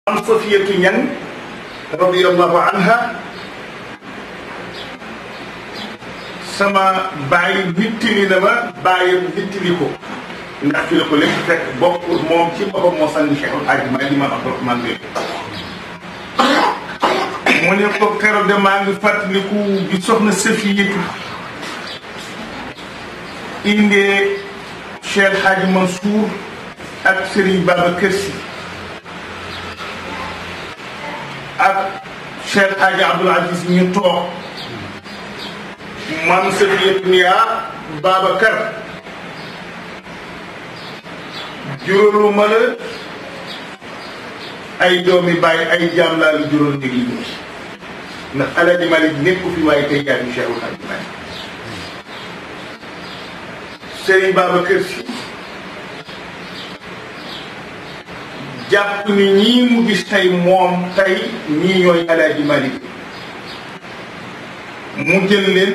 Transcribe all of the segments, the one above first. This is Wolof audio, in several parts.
am Safiyatu Ñaŋ radiyallahu anha sama bàyyi nittili na ma bàyyam nittili ko ndax fi la ko lépp fekk bokk moom ci boppam moo sànni Cheikhul Hadji Malick Imam Abdourahmane Bey mu ne ko keroog de maa ngi fàttaliku bi soxna Safiyatu indee Cheikh Hadji Mansour ak Serigne Babacar Sy ak Cheikh Hadji Abdoul Aziz ñu toog man Safiyatu ni Babacar juróoluma la ay doomi bàyyi ay jaam laa la juróol ndégi ñi ndax Alaaji Malick nekku fi waaye tey jaami Cheikhul Hadji Malick Serigne Babacar Sy jàpp ni ñii mu gis tey moom tey ñii ñooy Alaaji Malick mu jël leen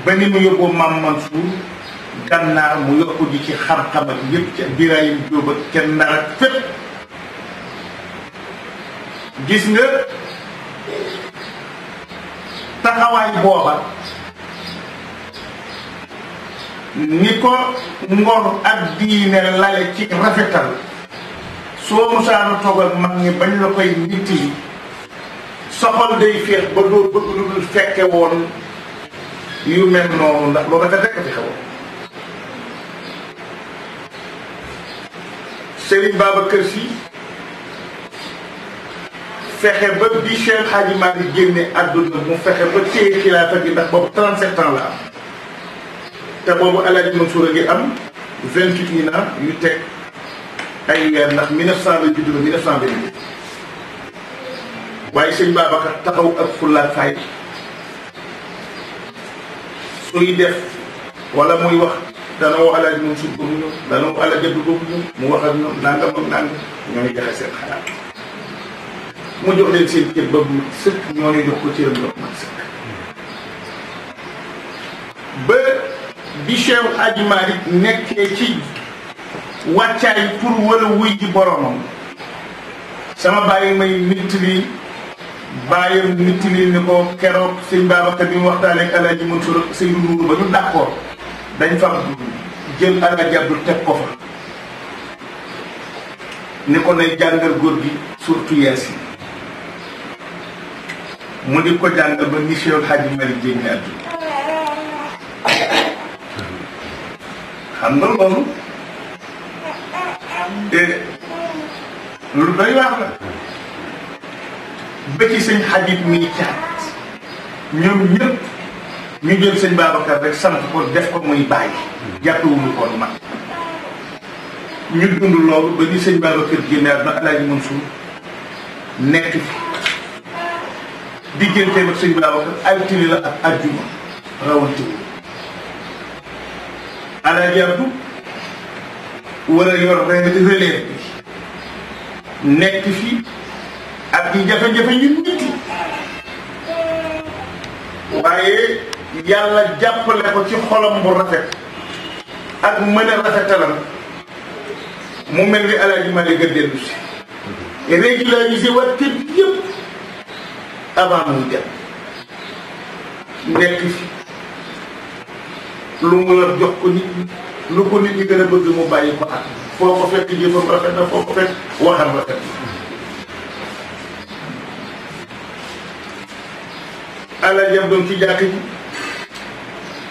ba ni mu yóbboo Maam Mansour Gànnaar mu yokku ji ci xam-xam ak yëpp ca Birahim Jóob ak ca Ndar ak fépp gis nga taxawaay booba ni ko ngor ak diine lale ci rafetal soo musaana toog ak mag ñi bañ la koy nit yi soxal day féex ba doo bëgg lu dul fekke woon yu mel noonu ndax loolu dafa rekk fi xewoon Serigne Babacar Sy fexe ba bi Cheikh Hadji Malick génne àdduna mu fexe ba téye xilaafa gi ndax boobu 37 ans la am te boobu Alaaji Mansour a ngi am 28 ans yu teg ay weer ndax 1900 la judd la 1922 waaye sëñ Babacar taxaw ak fulla ak fay suy def wala muy wax dana woo Alaaji Mansour ba mu ñëw dana woo Alaaji Abdou ba mu ñëw mu wax ak ñoom nangam ak nangam ñooy joxe seen xalaat mu jox leen seen cër ba mu sëkk ñooñu jox ko cëram ndox man sëkk ba bi Cheikh Hadji Malick nekkee ci wàccaay pour war a wuy ji boromam sama bàyyi may nittali bàyyam nittali ni ko keroog sëñ Babacar bi mu waxtaanee ak Alaaji Mansour ak Seydou Nourou ba ñu d'accord dañ fa jël Alaaji Abdou teg ko fa ni ko nay jàngal góor gi surtout Yaasin mu di ko jàngal ba ni Cheikh Hadji Malick génne àdduna xam nga loolu lu doy wax la ba ci sëñ Habib mi caat ñoom ñëpp ñu jël sëñ Babacar rek sant ko def ko muy bàyyi jàppewuñu ko mag ñu dund loolu ba ni sëñ Babacar génne àdduna Alaaji Mansour nekk fi digganteem ak sëñ Babacar altine la ak àjjuma rawantewul Alaaji Abdou war a yor relève bi nekk fi ak yi jafe-jafe yu nit yi waaye yàlla jàppale ko ci xolam bu rafet ak mën a rafetalam mu mel ni Alaaji Malick a dellu si régulariser waat kër yëpp avant muy dem nekk fi lu mu la jox ko nit ñi lu ko nit ñi gën a bëgg mu bàyyi ko ak foo ko fekk jëfam rafet na foo ko fekk waxam rafet na Alaaji Abdou doon ci jàkk ji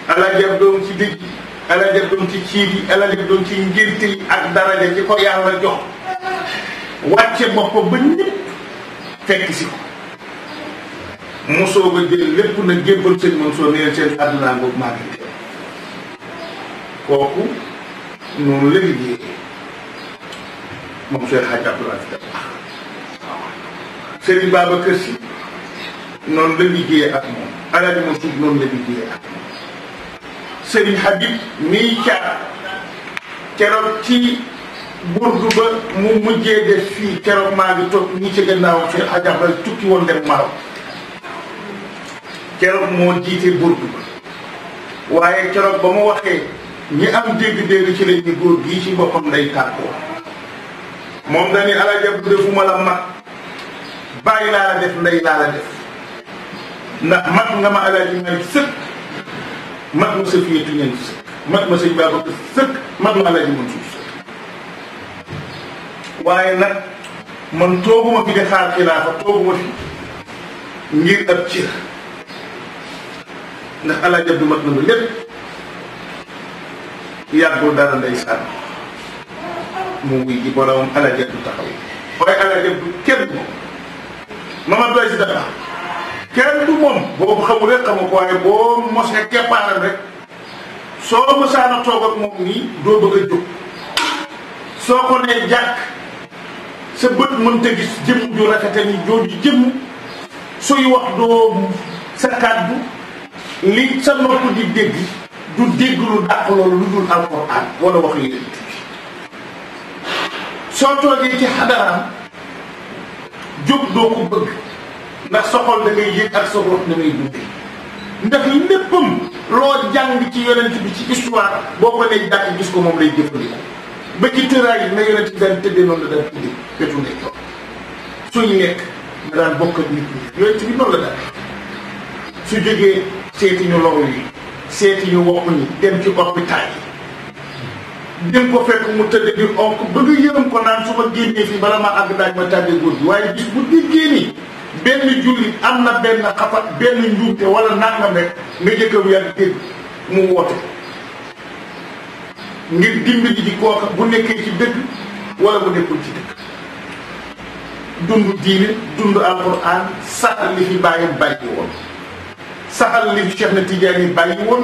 Alaaji Abdou doon ci dëj ji Alaaji Abdou doon ci ciit yi Alaaji Abdou doon ci ngénte yi ak daraja ci ko yàlla jox wàcce boppam ba ñëpp fekk si ko mu soog a jël lépp na jébbal sëñ Mansour ne leen seen àdduna boobu maa ngi teew kooku noonu la liggéey moom Cheikh Hadji Abdoul Aziz Serigne Babacar Sy noonu la liggéeyee ak moom Alaaji Mansour noonu la liggéeyee ak moom Serigne Habib miy caat keroog ci burdu ba mu mujjee def fii keroog maa ngi toog ñi ci gannaawam Cheikh Hadji Abdoul Aziz tukki woon dem Maroc keroog moo jiite burdu ba waaye keroog ba mu waxee ñi am dégg-dégg ci lañ ni góor gii ci boppam day tàggoo moom dañuy Alaaji Abdou defuma la mag bàyyi laa la def ndey laa la def ndax mat nga ma Alaaji Malick sëkk mat ma Safiyatu Ñaŋ sëkk mat ma sëñ Babacar sëkk mat ma Alaaji Mansuur sëkk waaye nag man tooguma fi di xaar xilaafa tooguma fi ngir ab cër ndax Alaaji Abdu mat na ma lépp yàggul dara ndeysaan mu wuy ji boromam Alaaji Abdu taxaw waaye Alaaji Abdu kenn du moom Mamadou Aziz Dabakh kenn du moom boobu xamul rek xamu ko waaye boo mosee keppaaram rek soo mosaana toog ak moom nii doo bëgg a jóg soo ko nee jàkk sa bët mënta gis jëmm ju rafete ni jooju jëmm suy wax doo sa kàddu li sa nopp di dégg du dégg lu dàq loolu lu dul alxuraan wala wax yi bi soo toogee ci xadaraam jóg doo ko bëgg ndax sa xol da ngay yëg ak sa rox da ngay dundee ndax léppam loo jàng ci yonent bi ci histoire boo ko nee jàkk gis ko moom lay jëfandikoo ba ci tëraay na yonent bi daan tëddee noonu la daan tëddee wetu nekk suñ lekk nga daan bokk ak nit ñi yonent bi noonu la daan su jógee seeti ñu loru yi seeti ñu wokk ñi dem ci hôpital yi dem ko fekk mu tëdd di onk bëgg yërëm ko naan su ma génnee fii bala maa àgg daaj ma tàggee góor gi waaye bis bu déggee ni benn jullit am na benn xafat benn njuumte wala nangam rek nga jëkkëru yàgg dégg mu woote ngir dimbali di kooka bu nekkee ci dëgg wala bu nekkul ci dëgg dund diine dund alxuraan saxal li fi bàyyam bàyyi woon saxal li fi Cheikh na Tidiane bàyyi woon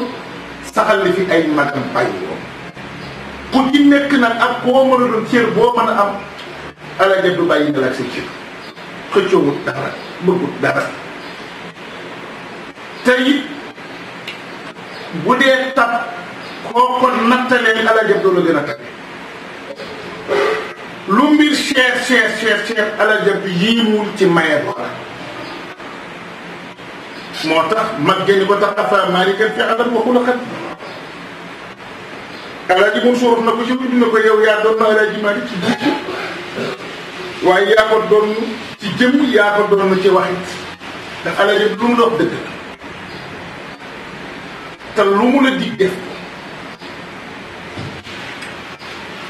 saxal li fi ay magam bàyyi woon ku ci nekk nag ak koo mën a doon cër boo mën a am Alaaji Abdu bàyyi nga la ak sa cër xëccoowut dara bëggut dara te it bu dee tab koo ko nattalee Alaaji Abdu la gën a tag lu mbir cher Alaaji Abdu yiiwul ci maye loola moo tax mag génn ko tax afa maalikan fi alam waxu la xat Alaaji Mansuur na ko ci dina ko yow yaa doon na Alaaji Maalik ci jiitu waaye yaa ko doon ci jëmm yaa ko doon ci waxit ndax Alaaji lu mu dox dëgg te lu mu la dig def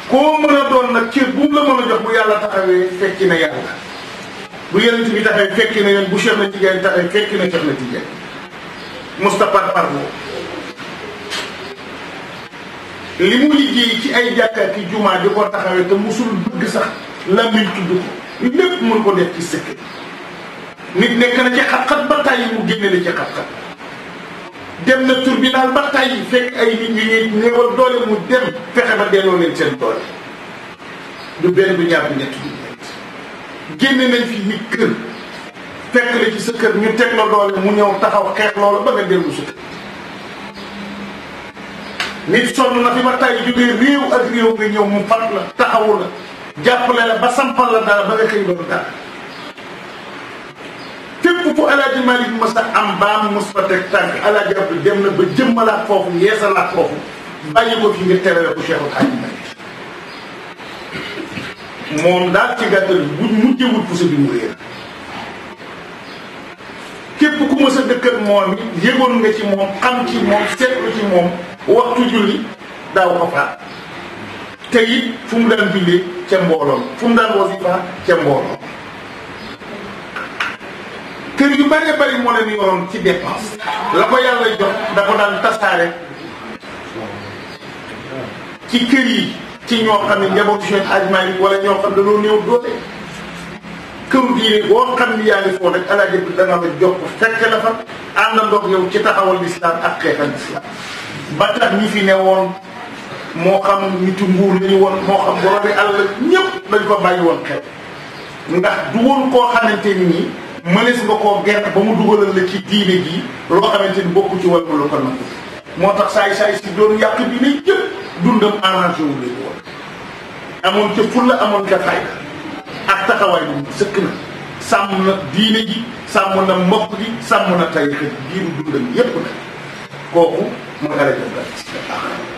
koo mën a doon nag cër bu mu la mën a jox bu yàlla taxawee fekki na yàlla bu yonent bi taxawee fekki na yoon bu Cheikh na Tidiane taxawee fekki na Cheikh na Tidiane Moustapha Parlo li mu liggéey ci ay jàkka ki jumaa di ko taxawee te musul bëgg sax làmmiñ tudd ko lépp mën ko def ci sëkk nit nekk na ci xat-xat ba tàyyi mu génne la ci xat-xat dem na tribunal ba tàyyi fekk ay nit ñi néewal doole mu dem fexe ba delloo leen seen doole du benn du ñaar du ñett du ñett génne nañ fi nit kër fekk la ci sa kër ñu teg la doole mu ñëw taxaw xeex loolu ba nga dellu sa kër nit sonn na fi ba tàyyi jógee réew ak réew nga ñëw mu fat la taxawu la jàppale la ba sampal la dara ba nga xëy loolu dara fépp fu Alaaji Malick mos a am baam mos fa teg tànk Alaaji Abdu dem na ba jëmmalaat foofu yeesalaat foofu bàyyi ko fi ngir terale ko Cheikhul Hadji Malick moom daal ci gàttal buñ mujjewul puso bi mu réer képp ku mos a dëkk ak moom it yëgoon nga ci moom xam ci moom seetlu ci moom waxtu julli daaw ko faat te it fu mu daan jullee ca mbooloom fu mu daan wasifa ca mbooloom kër yu bëree bëri moo leen yoroon ci dépense la ko yàlla jox da ko daan tasaare ci kër yi ci ñoo xam ne njabootu Cheikh Hadji Malick wala ñoo xam ne dañoo néew doole këru diine boo xam ni yaa ngi foofu rek Alaaji Abdu dana la jox ko fekk la fa ànd ndox yow ci taxawal lislaam ak xeexal lislaam ba tax ñi fi ne woon moo xam nitu nguur lañu woon moo xam boromi àll ñëpp dañ ko bàyyi woon xel ndax du woon koo xamante ni nii mënees nga koo gerte ba mu dugalal la ci diine ji loo xamante ni bokku ci wala lu ko nangu moo tax saay si doon yàq diine yëpp dundam arrangé wu lañu woon amoon ca fulla amoon ca fayda ak taxawaay bu sëkk na sàmm na diine ji sàmm na mbokk gi sàmm na tarixa ji diiru dundam yépp na kooku mooy Alaaji Abdu